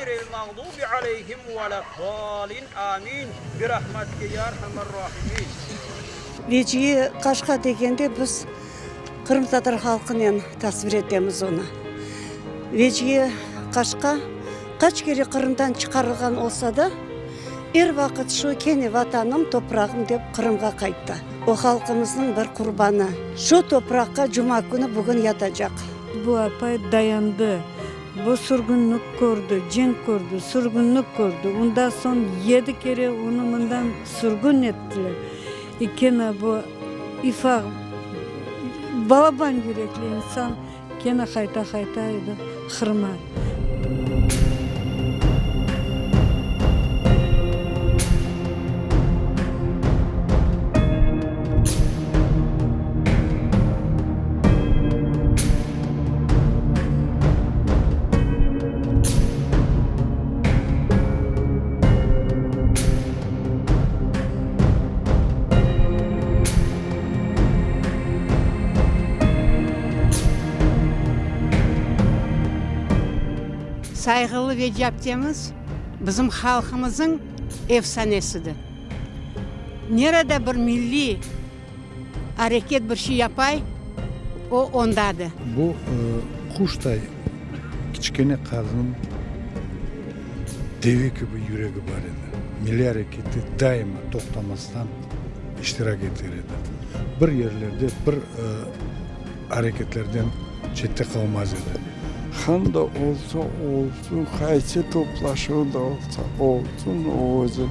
Ğayril mağdubi aleyhim veled-dâlin. Amin. Birahmetike ya erhamer rahimin. Veciye Kaşka degende biz qırımtatar halqınen tasvir etemiz onı. Veciye Kaşka qaç kere Qırımdan çıqarılğan olsa da, er vaqıt şu kene Vatanım, toprağım dep Qırımğa qayttı. O halqımıznıñ bir qurbanı. Şu topraqqa cuma künü bugün yatacaq. Bu apay dayandı. Bu sürgünlik kördi, cenk kördi, sürgünlik kördi. Ondan soñ yedi kere onı mından sürgün ettiler. E kene bu ifaq, balaban yürekli insan kene qayta-qayta edi Qırıma. Sayğılı Veciye aptemiz bizim halqımızıñ efsanesidir. Nerede bir milliy areket bir şey yapay, o ondadır. Bu quşday kiçkene qadınnıñ deve kibi yüregi bar edi. Milliy arekette daima toqtamastan iştirak eter edi. Bir yerlerde bir areketlerden çette qalmaz edi. Qanda olsa olsun, qaysı toplaşuvda olsa olsun, o özü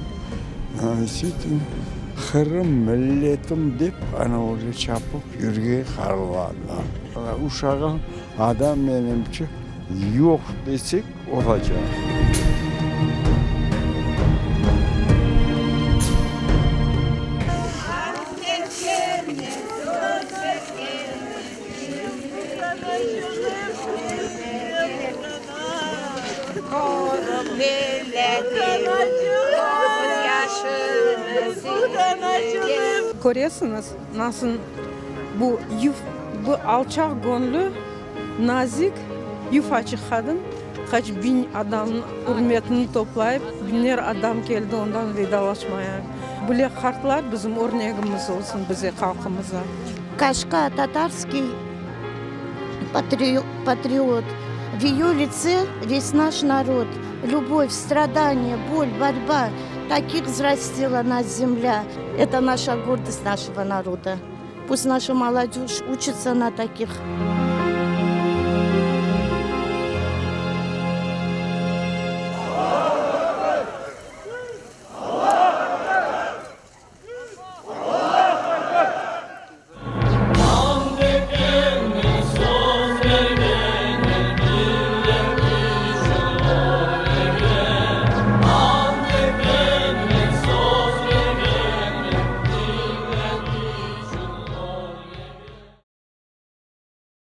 Qırım milletim dep, ana öyle çapıp yürgen qarılardan. Uşağan adam menimce yoq desek olacaq. Köresiñiz, nasıl bu bu alçaqgönlü, nazik, yufaçıq qadın qaç biñ adamnıñ ürmetini toplayıp, biñler adam keldi ondan vedalaşmaya. Böyle qartlar bizim örnegimiz olsun bize, halqımıza. Kaşka, tatarskiy patriot, v eyo litse ves naş narod, lübov, stradaniye, bol, borba, takih vzrastila nas zemlâ, eto naşa gordost našego naroda, pust naşa molodej učitsa na takih.